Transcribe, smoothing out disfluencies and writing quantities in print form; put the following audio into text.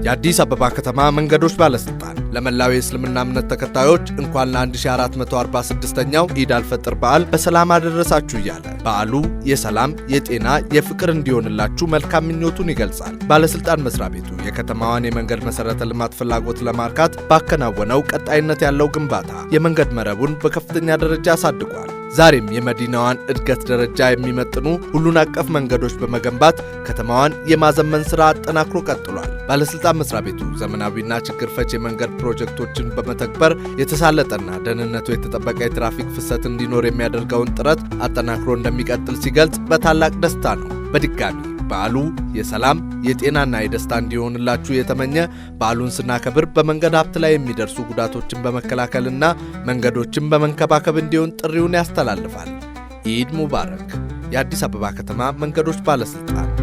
የአዲስ አበባ ከተማ መንገዶች ባለስልጣን ለመላው የእስልምና እምነት ተከታዮች እንኳን ለ1446ኛው ኢድ አልፈጥር በዓል በሰላም አደረሳችሁ እያለ በዓሉ የሰላም፣ የጤና፣ የፍቅር እንዲሆንላችሁ መልካም ምኞቱን ይገልጻል። ባለስልጣን መስሪያ ቤቱ የከተማዋን የመንገድ መሰረተ ልማት ፍላጎት ለማርካት ባከናወነው ቀጣይነት ያለው ግንባታ የመንገድ መረቡን በከፍተኛ ደረጃ አሳድጓል። ዛሬም የመዲናዋን እድገት ደረጃ የሚመጥኑ ሁሉን አቀፍ መንገዶች በመገንባት ከተማዋን የማዘመን ሥራ አጠናክሮ ቀጥሏል። ባለስልጣን መስሪያ ቤቱ ዘመናዊና ችግር ፈች የመንገድ ፕሮጀክቶችን በመተግበር የተሳለጠና ደህንነቱ የተጠበቀ የትራፊክ ፍሰት እንዲኖር የሚያደርገውን ጥረት አጠናክሮ እንደሚቀጥል ሲገልጽ በታላቅ ደስታ ነው። በድጋሚ በዓሉ የሰላም፣ የጤናና የደስታ እንዲሆንላችሁ የተመኘ፣ በዓሉን ስናከብር በመንገድ ሀብት ላይ የሚደርሱ ጉዳቶችን በመከላከልና መንገዶችን በመንከባከብ እንዲሆን ጥሪውን ያስተላልፋል። ኢድ ሙባረክ። የአዲስ አበባ ከተማ መንገዶች ባለስልጣን።